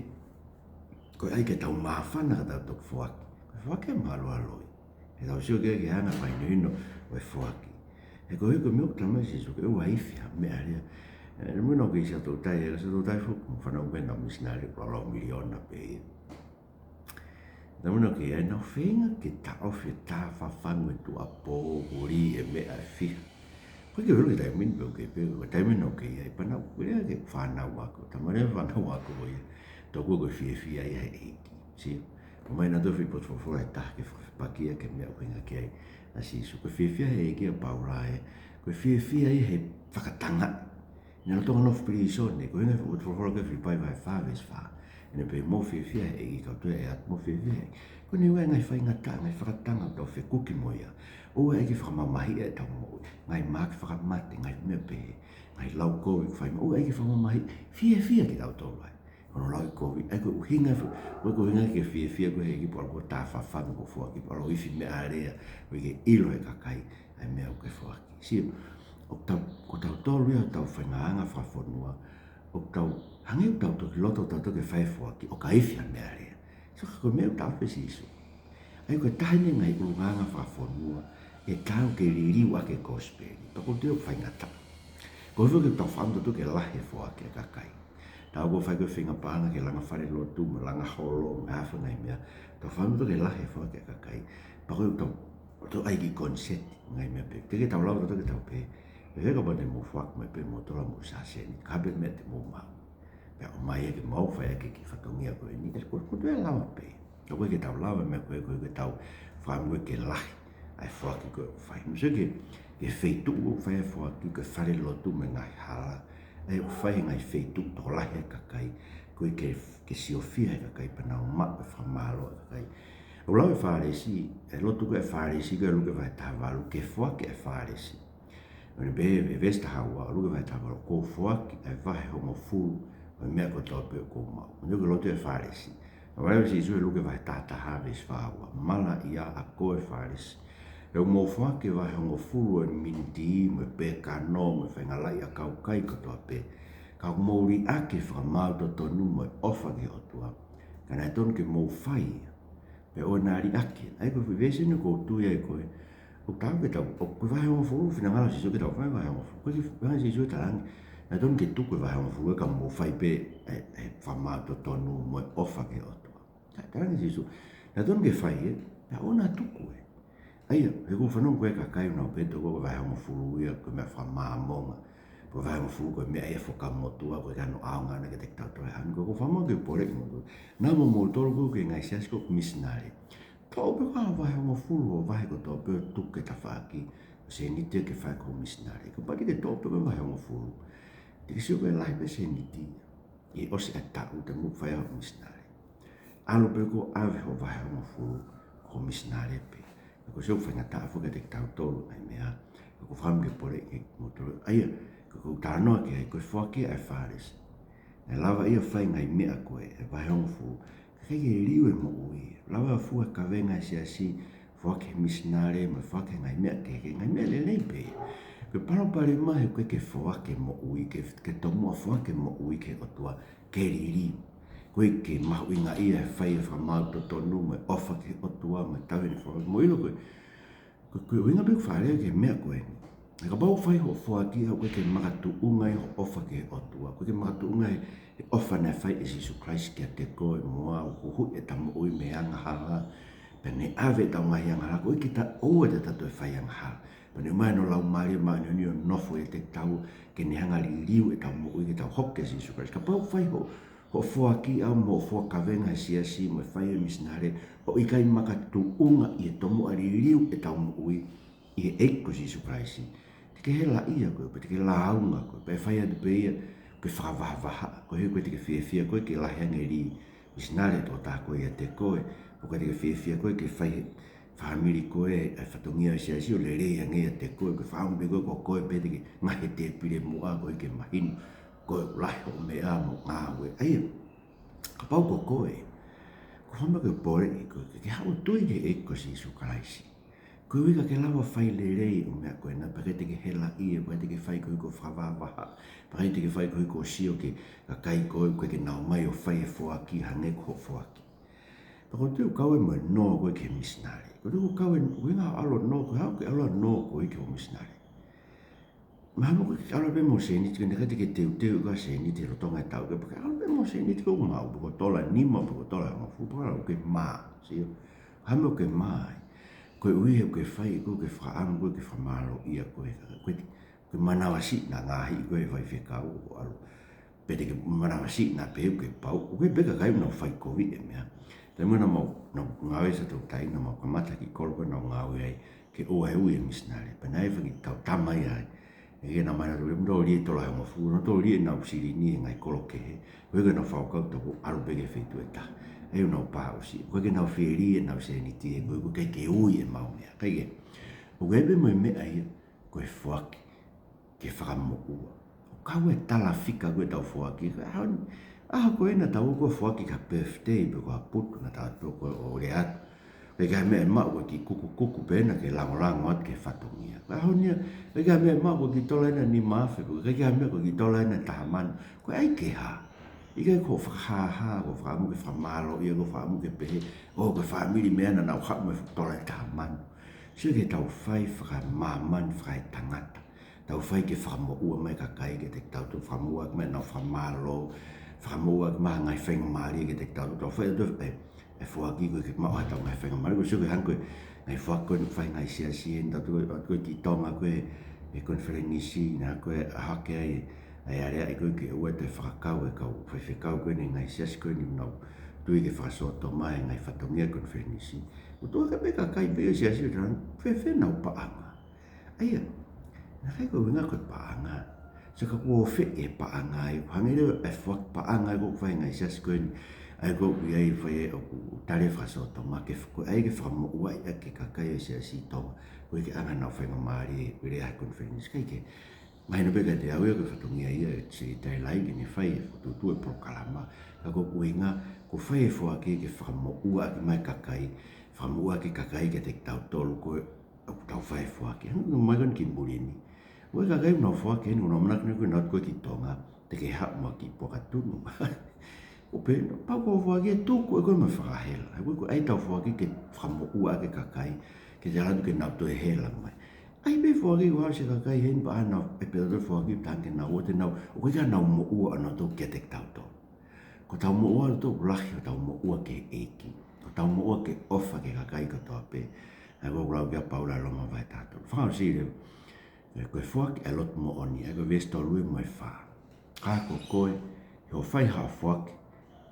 ko e ʻai ke tau māfana ka tau toki foaki. Ko e foaki e mālualoi. He tau sio ki ai ki he anga fakahinohino ʻo e foaki. He koeʻuhi ko e meʻa ʻoku talamai ʻe Sīsū ke ʻoua ʻe ifi ha meʻalea. ʻE, naʻa mou ʻilo ʻoku ʻi ai e Siaʻatoutai, ʻi he Siaʻatoutai foki, mo e fānau pē ʻenau misinale, ʻoku laulaunoa miliona pē ia. Naʻa mou ʻilo ʻoku ʻi ai ʻenau feinga ke taʻofi e tā fafangu e tuʻuapō, huli e meʻa ʻe fiha. ʻOku ʻikai ke u ʻilo ki he taimi ni pe ʻoku kei pē, ko e taimi ni ʻoku kei ʻi ai, pea naʻa ku lea ki he fānau ako, talamai ʻe he fānau ako ia, toku ko e fiefia ia he ʻEiki. Sio, ʻomai nautolu e foʻi potu folofola ʻe taha ke fakafepakiʻi ʻaki e meʻa ʻoku ʻuhinga ki ai ʻa Sīsū. Ko e fiefia he ʻEiki ʻa Paula ē, ko e fiefia ia he fakatangaʻi. Naʻe lolotonga nofo pilīsone, ko e ʻuhinga e foʻi potu folofola ko ē Filipai vahe fā veesi fā. ʻEne pehē, mou fiefia he ʻEiki, kau toe ʻai atu, mou fiefia he ʻEiki. Ko ʻene ʻuhinga e ngaahi faingataʻa, ngaahi fakatanga ʻoku tau fekuki mo ia. ʻOua ʻe ʻai ke fakamamahiʻi ʻetau moʻui. Ngaahi mahaki fakamate, ngaahi meʻa pehē, ngaahi lau kovi ʻoku fai mai, ʻoua ʻe ʻai ke fakamamahiʻi. Fiefia kitautolu ai. Ko hono lau e kovi, ʻa ia ko e ʻuhinga, ʻoku ʻikai ko e ʻuhinga ke fiefia koe he ʻEiki pe ʻalu ʻo tā fafangu ko e foaki, pe ʻalu ʻo ifi meʻalea, koeʻuhi ke ʻilo ʻe he kakai ʻa e meʻa ʻoku ke foaki. Sio, ʻoku tau, ko tautolu ia ʻi hotau faiʻanga fakafonua, ʻoku tau Hangē ʻoku tau toki loto ʻo tau toki fai e foaki ʻo ka ifi ha meʻalea. So ka ko e meʻa ʻoku taʻofi ʻe Sīsū. ʻA ia ko e taha eni e ngaahi ʻulungaanga fakafonua ʻe taau ke liliu ʻaki e kosipeli. Pea ʻoku ou tui ʻoku faingataʻa. Ko e foaki ʻoku tau fakaʻamu tautolu ke lahi e foaki ʻa e kakai. Tau ō ʻo fai ko e feinga paʻanga ke langa falelotu mo e langa holo mo e hā fua e ngaahi meʻa. Tau fakaʻamu tautolu ke lahi e foaki ʻa e kakai. Pea ko e tau, tau ʻai ki koniseti, ngaahi meʻa pehē. Teʻeki ke tau lava tautolu ke tau pehē, ʻe fēfē kapau te mou foaki mai pē moutolu hoʻomou sāseni, ka ʻi ai pē meʻa te mou maʻu, pea ʻomai ia ke mou fai ʻaki e kiʻi fatongia ko eni. ʻE, ko, ko e toe lava pē. Ka ʻoku ʻikai ke tau lava e meʻa ko ē, ko e ke tau fakaʻamu ko ē ke lahi ʻa e foaki ko ē ʻoku fai. Mou sio ki he, ki he feituʻu ʻoku fai ai e foaki, ko e falelotu mo e ngaahi hala. ʻA ia ʻoku fai he ngaahi feituʻu tokolahi ʻa e kakai, ko e ke, ke siofia ʻa e kakai pea nau maʻu e fakamālō ʻa e kakai. ʻOku lau e Fālesi, e lotu ko ē ʻa e Fālesi ko ē ʻi Luke vahe taha valu, ke foaki ʻa e Fālesi. ʻOku ne pehē ʻi he veesi taha ua ʻo Luke vahe taha valu, kuo u foaki ʻa e vahe hongofulu ʻo e meʻa kotoa pē ʻoku ou maʻu. Ko e lotu ʻa e Fālesi. Naʻe lau ʻe Sīsū ʻi Luke vahe taha taha veesi fā ua, Malaʻia ʻa koe Fālesi. He ʻoku mou foaki e vahe hongofulu ʻo e miniti mo e pēkano mo e faʻahinga laʻi ʻakau kai kotoa pē, ka ʻoku mou liʻaki e fakamaau totonu mo e ʻofa ki he ʻOtua. Ka naʻe tonu ke mou fai ia, pea ʻoua naʻa liʻaki. ʻA ia ko e foʻi veesi eni ʻoku ou tui ai ko ē ʻoku taau ke tau, ʻoku, ko e vahe hongofulu, finangalo ʻa Sīsū ke tau fai e vahe hongofulu. Ko e vahe ʻa Sīsū ʻe talaange, naʻe tonu ke tuku e vahe hongofulu ē ka mou fai pē e, e fakamaau totonu mo e ʻofa ki he ʻOtua. Ka, talaange ʻe Sīsū, naʻe tonu ke fai ē, pea ʻoua naʻa tuku ē. ʻA ia, he ʻoku ou fanongo ko ē ki he kakai ʻoku nau pehē ʻoku ʻi ai e vahe hongofulu ia ko e meʻa fakamāmonga. Ko e vahe hongofulu ko e meʻa ia fakamotuʻa, ʻoku ʻikai ke ʻaonga ia kiate kitautolu he ʻaho ni. Ko ʻeku fakamoʻoni ke poleʻi moutolu. Naʻa mo moutolu ko ē ki he ngaahi siasi ko ē ʻoku misinale, toʻo pē ko e vahe hongofulu ʻo e vahe kotoa pē ʻo tuku ki he tafaʻaki ʻo e sēniti ke fai ko e misinale. Kapau te ke toʻo pē ko e vahe hongofulu, te ke sio ko e lahi pē sēniti ʻi he ʻosi ʻa e taʻu te mou fai ai hoʻo misinale. ʻAlu pē ko ē ʻo ʻave hoʻo vahe hongofulu ko e misinale pē. Ka ʻoku ou sio ʻoku faingataʻa foki kiate kitautolu e ngaahi meʻa. Ka ʻoku ou fakaʻamu ke poleʻi kimoutolu. ʻA ia, ko ʻeku talanoa ki ai, ko e foaki ʻa e Fālesi. Naʻe lava ia ʻo fai e ngaahi meʻa ko ē, e vahe hongofulu, kae ʻikai ke liliu e moʻui. Lava ʻo fua e kavenga ʻa e siasi, foaki he misinale, mo e foaki he ngaahi meʻa kehekehe, ngaahi meʻa lelei pē. Ko e palopalema he ʻoku ʻikai ke foaki e moʻui, ke, ke tomuʻa foaki e moʻui ki he ʻOtua, ke liliu. ʻOku ʻikai ke mahuʻingaʻia e fai e fakamaau totonu, mo e ʻofa ki he ʻOtua, mo e tauhi ʻene folofola, mou ʻilo ko ē, ko e, ko e ʻuhinga pē ʻoku fakalea ki he meʻa ko eni. He kapau ʻoku fai hoʻo foaki ʻoku ʻikai ke makatuʻunga ai hoʻo ʻofa ki he ʻOtua, ʻoku ʻikai ke makatuʻunga ai he ʻofa naʻe fai ʻe Sīsū Kalaisi kiate koe mo au, huhuʻi ʻeta moʻui mei he angahala, pea ne ʻave ʻetau ngaahi angahala, koeʻuhi ke ta ʻoua te ta toe fai angahala. Pea ne ʻomai hono Laumālie Māʻoniʻoni ʻo nofo ʻiate kitaua, ke ne hanga ʻo liliu ʻetau moʻui ke tau hoko kia Sīsū Kalaisi. Kapau ʻoku fai hoʻo, hoʻo foaki ʻa mo hoʻo fua kavenga he siasi mo e fai e misinale ʻoku ʻikai makatuʻunga ʻi he tomuʻa liliu ʻetau moʻui ʻi he ʻEiki ko Sīsū Kalaisi, te ke helaʻia koe, pea te ke lāunga koe, pea ʻe fai atu pē ia ko e fakavahavahaʻa, koeʻuhi ʻoku ʻikai te ke fiefia koe ke lahi ange e lī misinale ʻa e tokotaha ko ē ʻiate koe, ʻoku ʻikai te ke fiefia koe ke fai he fāmili ko ē e fatongia ʻo e siasi ʻo lelei ange ʻiate koe, ke fakaʻamu pē koe ko koe pē te ke ngaohi e tēpile muʻa koeʻuhi ke mahino ko e lahi hoʻo meʻa mo e ngāue. ʻA ia, kapau ko koe, ʻoku ou fakaʻamu ke poleʻi koe ke, ke haʻu ʻo tui ki he ʻEiki ko Sīsū Kalaisi. Koeʻuhi ka ke lava ʻo fai lelei ʻa e meʻa ko ena, pea ʻikai te ke helaʻia, pea ʻikai te ke fai koeʻuhi ko e fakavahavahaʻa, pea ʻikai te ke fai koeʻuhi ko e sio ki he kakai ko ē ʻoku ʻikai ke nau ō mai ʻo fai e foaki hangē ko hoʻo foaki. Pea ʻoku ou tui ʻoku kau ia mo e nō ko ē ki he misinale. ʻOku ou tui ʻoku kau ia, ʻuhinga ʻo e ʻalu ʻo nō, ko e hā ʻoku ke ʻalu ʻo nō koeʻuhi ki hoʻo misinale? Mahalo ʻoku ke ʻalu pē mo e sēniti, ka ʻoku ʻikai te ke teuteu ʻa e sēniti he lolotonga e taʻu, ka ʻoku ke ʻalu pē mo e sēniti ʻoku ke maʻu, pe ko e tola ʻe nima, pe ko e tola ʻe hongofulu, pea ʻoku ke mā, sio. Hā e meʻa ʻoku ke mā ai? Koeʻuhi he ʻoku ke fai, ʻoku ke fakaʻamu, ʻoku ke fakamālōʻia koe, ʻoku ke, ʻoku ke manavasiʻi ʻa e ngaahi, ʻoku ke fai fekau ʻo ʻalu. Pe te ke manavasiʻi ʻa e pehē ʻoku ke pau, ʻoku ʻi ai pē kakai ʻoku nau fai kovi e meʻa. Taimi naʻa mau, naʻa mau ngāue ʻi Sātoutai, naʻa mau kamata ki he kolo ko ē naʻa mau ngāue ai, ke ʻoua ʻe ui e misinale. Pea naʻe fai ki he tau tama ia ai. ʻE ke na mai na tole, mo tō lie tola ʻe hongofulu, na tō lie ʻenau silini he ngaahi kolo kehe. Ko e ke nau fakakaukau toko ʻalu pē ki he feituʻu ʻe taha. ʻE ʻenau pā ʻosi. Ko e ke nau fili ʻenau sēniti ē, ko e ʻoku ʻikai ke ui ʻemau meʻa. Kae kehe, ʻoku ʻi ai pē mo e meʻa ia ko e foaki ke fakamoʻua. ʻOku kau e talafika ko ē ʻetau foaki. Ka ʻaho ni, ʻaho ko ē naʻa tau ō ʻo foaki ki ha birthday, pe ko ha putu naʻa tau ō ko ē ʻo lea atu. ʻIkai ke ʻi ai ha meʻa ʻe maʻu, ko e kiʻi kukukuku pē ena ke langolango atu ki he fatongia. Ka ʻaho ni, ʻikai ke ʻi ai ha meʻa ʻe maʻu, ko e kiʻi tola ena ʻe nima afe, ʻikai ke ʻi ai ha meʻa, ko e kiʻi tola ena ʻe taha mano. Ko e ʻai ke hā? ʻIkai ko e fakahāhā, ko e fakaʻamu ke fakamālōʻia, ko e fakaʻamu ke pehē, ʻo ko e fāmili meʻa naʻa nau haʻu mo e fuʻu tola ʻe taha mano. Sio ki heʻetau fai fakamāmani fakaetangata. Tau fai ke fakamoʻua mai e kakai kiate kitautolu, fakamoʻua mai ʻenau fakamālō, fakamoʻua mai e ngaahi faingamālie kiate kitautolu. Tau fai ʻe tautolu e, e foaki ko ē ke maʻu haʻatau ngaahi faingamālie, ko e sio ki he hangē ko e ngaahi foaki ko eni ʻoku fai he ngaahi siasi ʻi heni, tautolu ko e, ko e ki Tonga ko ē, e konifelenisi, naʻa ko ē ʻa hake ai, ʻa e aleaʻi ko ē ke ʻoua te fakakau e kau faifekau ko eni e ngaahi siasi ko eni ʻoku nau tui ke fakasōtoma e ngaahi fatongia e konifelenisi. ʻOku tuʻu hake pē kakai pē ʻo e siasi ʻo talange, fēfē ʻenau paʻanga? ʻA ia, naʻe ʻikai ko e ʻuhinga ko e paʻanga. Sio ka kuo ʻosi e paʻanga ai, ʻoku hangē leva e foaki paʻanga ʻa ia ʻoku fai he ngaahi siasi ko eni. ʻA ia ʻoku ʻi ai e fai ʻoku tali e fakasōtoma ke f-, ko e ʻai ke fakamoʻua ʻaki e kakai ʻo e siasi ʻi Tonga. Ko e ke ʻanga ʻenau faingamālie, ʻi he lea he konifelenisi, ʻikai ke. Mahino pē kiate au ia ko e fatongia ia e Sekelitali Lai ke ne fai e fokotuʻutuʻu e polokalama. Ka ko e ʻuhinga, ko e fai e foaki ke fakamoʻua ʻaki mai e kakai, fakamoʻua ʻaki e kakai kiate kitautolu ko ē ʻoku tau fai e foaki. Hangē ko e mai ko eni ki muli ni. Ko e kakai ʻoku nau foaki eni, ʻoku nau manako ni ko ē nau ō ko ē ki Tonga, te ke haʻu mo e kiʻi puaka tunu. ʻO pehē, pau ko e foaki ʻe tuku ʻe koe mo e fakahela. He ko e, ko e ʻai ʻetau foaki ke fakamoʻua ʻaki e kakai, ke tala atu ke nau toe hela mai. ʻAi pē foaki ʻo ʻosi e kakai heni pea ʻai ʻenau, ʻe pehē ʻe tautolu e foaki ʻoku tangi ke nau ō, te nau, ʻoku ʻikai ke nau moʻua ʻa nautolu kiate kitautolu. Ko ʻetau moʻua ʻatautolu ʻoku lahi hotau moʻua ki he ʻEiki. Ko ʻetau moʻua ke ʻofa ki he kakai kotoa pē. ʻA ia ʻoku lau ki ai ʻa Paula ʻi Loma vahe taha tolu. Fakaʻosi leva, ē, ko e foaki ʻa e lotu moʻoni, ʻa ia ko e veesi tolu mo e fā. Ka ko koe, ʻi hoʻo fai haʻo foaki,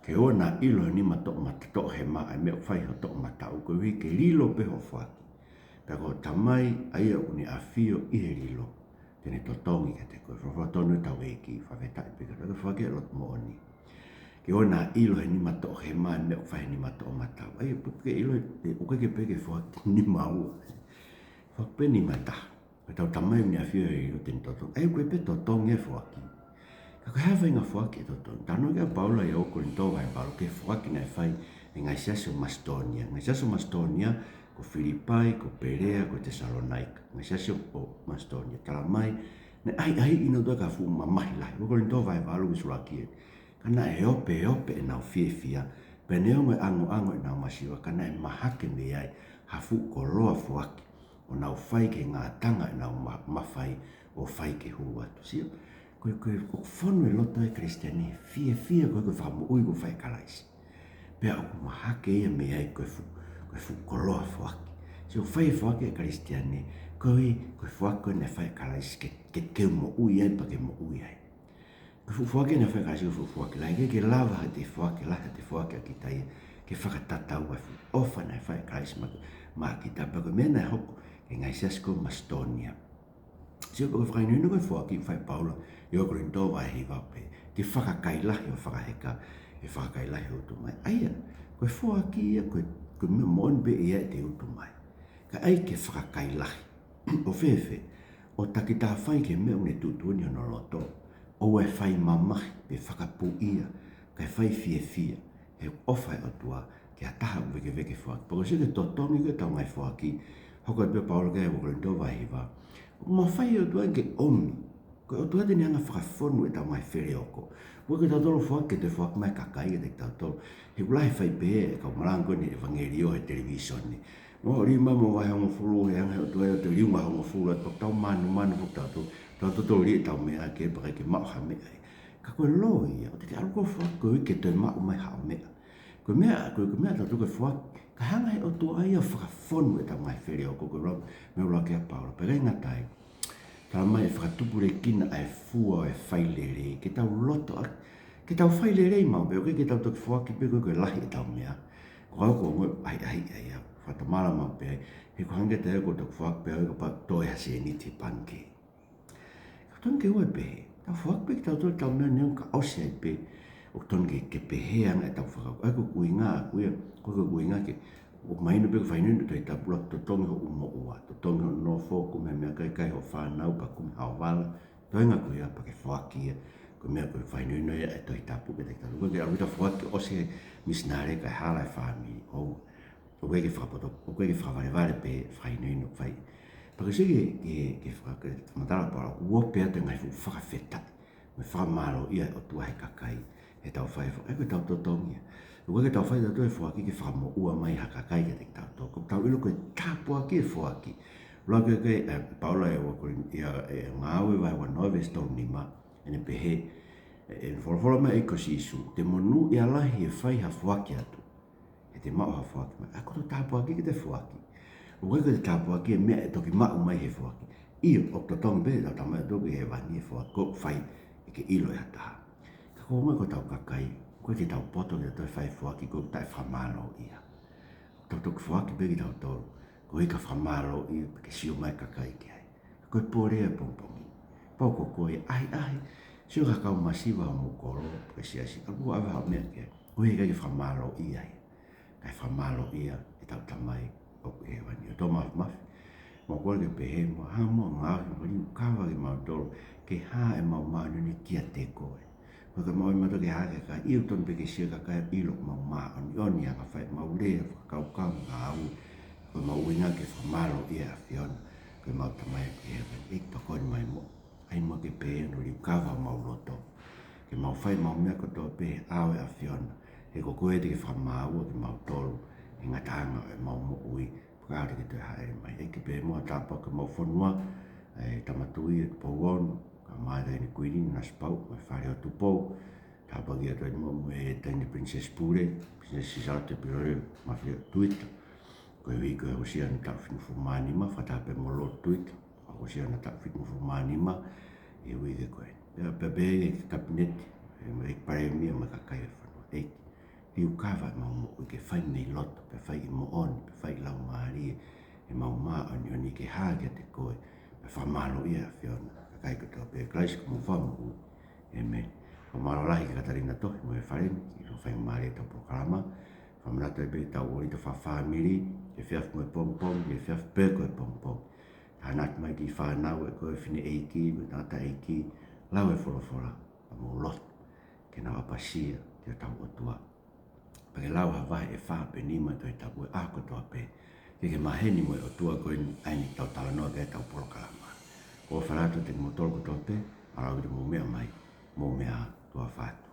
ke ʻoua naʻa ʻilo ʻe he nima toʻo mata-, toʻohema ʻa e meʻa ʻoku fai ʻe ho toʻomataʻu, koeʻuhi ke lilo pē hoʻo foaki. Pea ko ho Tamai, ʻa ia ʻoku ne ʻafio ʻi he lilo, te ne totongi kiate koe. Folofola tonu ʻetau ʻEiki, fakafetaʻi pē ki he ʻOtua, ko e foaki ʻa e lotu moʻoni. Ke ʻoua naʻa ʻilo ʻe he nima toʻohema ʻa e meʻa ʻoku fai ʻe he nima toʻomataʻu. ʻA ia, ʻoku ʻikai ke ʻilo, ʻe, ʻoku ʻikai ke pehē ke foaki nima ua. Foaki pē nima taha. Ko hotau Tamai ʻoku ne ʻafio ʻi he lilo, te ne totongi. ʻA ia, ʻoku ʻikai pē totongi e foaki. Ka ko e hā e faʻahinga foaki ʻe totongi? Talanoa ki ai ʻa Paula ʻi he ʻuluaki Kolinitō vahe valu ki he foaki naʻe fai ʻe he ngaahi siasi ʻo Masitōnia. Ngaahi siasi ʻo Masitōnia, ko Filipai, ko Pelea, ko Tesalonaika. Ngaahi siasi ʻo, ʻo Masitōnia. Talamai, naʻe ʻahiʻahiʻi kinautolu ʻe he kau fuʻu mamahi lahi. ʻUluaki Kolinitō vahe valu veesi ʻuluaki ē. Ka naʻe opeope ʻenau fiefia, pea neongo e ʻangoʻango ʻenau masiva, ka naʻe mahaki mei ai ha fuʻu koloa foaki, ʻo nau fai ki he ngataʻanga ʻenau ma-, mafai, ʻo fai ke hulu atu. Sio, ko e, ko e, ʻoku fonu e loto ʻa e Kalisitiane he fiefia ko ē ko e fakamoʻui kuo fai ʻe Kalaisi. Pea ʻoku mahaki ia mei ai ko e fuʻu, ko e fuʻu koloa foaki. Sio, ʻoku fai e foaki ʻa e Kalisitiane, koeʻuhi ko e foaki ko ē naʻe fai ʻe Kalaisi ke, ke, ke moʻui ai, pea ke moʻui ai. Ko e fuʻu foaki naʻe fai ʻe Kalaisi ko e fuʻu foaki lahi, ʻikai ke lava ha toe foaki lahi, ha toe foaki ʻa kita ia, ke fakatatau ai e fuʻu ʻofa naʻe fai ʻe Kalaisi maʻa, maʻa kita, pea ko e meʻa naʻe hoko ki he ngaahi siasi ko ē ʻo Masitōnia. Sio, ko e fakahinohino ko e foaki ʻoku fai ʻe Paula ʻi he ʻuluaki Kolinitō vahe hiva pē, ke fakakai lahi hoʻo fakaheka, ke fakakai lahi hoʻo utu mai. ʻA ia, ko e foaki ia, ko e, ko e meʻa moʻoni pē ʻe ʻi ai ʻete utu mai. Ka ʻai ke fakakai lahi. ʻO fēfē? ʻO taki taha fai ki he meʻa ʻoku ne tuʻutuʻuni hono loto. ʻOua ʻe fai mamahi, pe fakapuʻia, kae fai fiefia, he ʻoku ʻofa ʻa e ʻOtua ki ha taha ʻoku vēkeveke foaki. Pea ko e sio ki he totongi ko ē ʻetau ngaahi foaki, hoko atu pē ʻa Paula ki ai ʻi he ʻuluaki Kolinitō vahe hiva. ʻOku mafai ʻe he ʻOtua ke ʻomi. Ko e ʻOtua te ne hanga ʻo fakafonu ʻetau ngaahi feleoko. ʻOua ke tautolu foaki ke toe foaki mai e kakai kiate kitautolu. He ʻoku lahi e fai pehē ʻe he kau malanga ko eni e ʻevangeliō he televīsone. Mo lima mo vahe hongofulu, he anga ʻe he ʻOtua ia ʻo toe liunga hongofulu atu, pea tau manumanu foki tautolu, tau totoli ʻetau meʻa ke pehē ʻikai ke maʻu ha meʻa ai. Ka ko e loi ia, ʻoua te ke ʻalu koe ʻo foaki koeʻuhi ke toe maʻu mai haʻo meʻa. Ko e meʻa, ko e, ko e meʻa ʻatautolu ko e foaki, kae hanga ʻe he ʻOtua ia ʻo fakafonu ʻetau ngaahi feleoko, ko e lau, meʻa ʻuluaki ʻa Paula, pea ʻikai ngata ai. Talamai ʻe fakatupulekina ʻa e fua ʻo e failelei, ke tau loto ʻa, ke tau failelei maʻu pē, ʻoku ʻikai ke tau toki foaki pē koeʻuhi ko e lahi ʻetau meʻa. Ko au ʻoku ou ongoʻi ʻahiʻahiʻi ia, fakatomala maʻu pē ai, he ʻoku hangē kiate au ko e toki foaki pē au ia kapau ʻe toe ha sēniti he pangikē. Ka ʻoku totonu ke ʻoua ʻe pehē, tau foaki pē kitautolu ʻetau meʻa neongo ka ʻosi ai pē, ʻoku totonu ke, ke pehē ange ʻetau fakakaukau. ʻA ia ko e ʻuhinga ʻaku ia, ko e ʻuhinga ke, ʻoku mahino pē ko e fakahinohino ʻa e Tohi Tapu ʻoku totongi hoʻo moʻua, totongi hoʻo nofo, kumi ha meʻakai, kai hoʻo fānau, pea kumi haʻo vala, toenga ko ia pea ke foaki ia, ko e meʻa ko e fakahinohino ia ʻa e Tohi Tapu kiate kitautolu. ʻOku ʻikai ke ʻalu kita ʻo foaki ʻosi e misinale kae hala e fāmili, ʻoua. ʻOku ʻikai ke fakapoto, ʻoku ʻikai ke fakavalevale pē e fakahinohino ʻoku fai. Pea ko e sio ki he, ki he, ki he faka-, ki he fakamatala ʻa Paula, ʻoku ope atu e ngaahi fuʻu fakafetaʻi mo e fakamālōʻia ʻa e ʻOtua he kakai. He tau fai fo-, ʻe ko e tau totongi ia. ʻOku ʻikai ke tau fai tautolu e foaki ke fakamoʻua mai ha kakai kiate kitautolu. Ko ʻetau ʻilo ko e tāpuaki e foaki. Lua ke ke, ē, Paula ʻi he ua Koli-, ʻi he, ē, Ngāue vahe ua noa veesi tolu nima, ʻene pehē, ē, ʻene folofola mai ʻa e ʻEiki ko Sīsū, te monūʻia lahi ʻi he fai ha foaki atu, he te maʻu ha foaki mai. ʻA ia ko ʻetau tāpuaki ke te foaki. ʻOku ʻikai ko e tāpuaki e meʻa ʻe toki maʻu mai he foaki. ʻIo, ʻoku totongi pē ʻetau Tamai ʻoku ʻi hēvani e foaki ʻoku fai ʻe ʻikai ke ʻilo ʻe ha taha. Ka ko e ʻuhinga ko ʻetau kakai, ʻoku ʻikai ke tau poto ke tau toe fai foaki ʻoku taʻefakamālōʻia. Tau toki foaki pē kitautolu, koeʻuhi ka fakamālōʻia pea ke sio mai e kakai ki ai. Ko e pole ia ʻo e pongipongi. Pau ko koe ʻahiʻahi, sio ki he kau masiva ʻo homou kolo, pe ko e siasi, ʻalu ʻo ʻave haʻo meʻa ki ai. Koeʻuhi ʻikai ke fakamālōʻia ia. Kae fakamālōʻia ʻetau Tamai ʻoku ʻi hēvani. ʻOtua Māfimafi, mau kole ke pehē muʻa, hanga muʻa ʻo ngaohi mo liukava kimautolu, ke hā ʻemau māʻoniʻoni kiate koe. Ko e ka mau ʻi mautolu ke hā ki he kakai, ʻio tonu pē ke sio ki he kakai ʻo ʻilo ʻoku mau māʻoniʻoni ʻi he anga fai ʻemau lea, fakakaukau, ngāue. Ko ʻemau ʻuhinga ke fakamālōʻia e ʻAfiona, ko ʻemau Tamai ʻoku ʻi hēvani. ʻEiki, tokoni mai muʻa. ʻAi muʻa ke pehē hono liukava homau loto, ke mau fai ʻemau meʻa kotoa pē he ʻao ʻo e ʻAfiona, he ko koe te ke fakamāua kimautolu he ngataʻanga ʻo ʻemau moʻui, pea ka te ke toe hāʻele mai. ʻEiki, pehē muʻa ha tāpuaki ki homau fonua, ʻa e Tama Tuʻi ʻo Tupou Ono, kae ʻumaʻā e Taʻahine Kuini Nanasipauʻu, mo e Fale ʻo Tupou, tāpuakiʻi atu ai muʻa mo e Taʻahine Princess Pule, Princess Sisalo Tepilole, Mafia Tuita, koeʻuhi ko e hosi ʻa e taʻu fitungofulu mā nima, fakataha pē mo Lord Tuita, ko e hosi ʻa e taʻu fitungofulu mā nima, ʻi he uike ko ē. Pea, pea pehē ki he Kapineti, ʻe, mo e Palēmia mo e kakai ʻo e fonua. ʻEiki, liukava ʻemau moʻui ke fai mei loto, pea fai ʻi moʻoni, pea fai ʻi laumālie, ʻemau māʻoniʻoni ke hā kiate koe, pea fakamālōʻia e ʻAfiona, kakai kotoa pē, Kalaisi ko homau Fakamoʻui. ʻĒmeni. Fakamālō lahi kia Katalina Tohi mo e fale ni, ʻi hono faingamālie ʻetau polokalama. Fakamanatu ai pē ʻetau ʻōlita fakafāmili, efiafi mo e pongipongi, efiafi pē ko e pongipongi. Tānaki mai ki he fānau ʻa e ko e fineʻeiki, mo e tangataʻeiki, lau e folofola, pea mou lotu, ke nau ʻapasia ki hotau ʻOtua. Pea ke lau ha vahe ʻe fā pe nima ʻi he Tohi Tapu he ʻaho kotoa pē, ke ke maheni mo e ʻOtua ko eni ʻa ia naʻa tau talanoa ki ai heʻetau polokalama. ʻOfa atu kiate kimoutolu kotoa pē, ʻalu ʻo mou meʻa mai, mou meʻa ā, tuʻa ʻofa atu.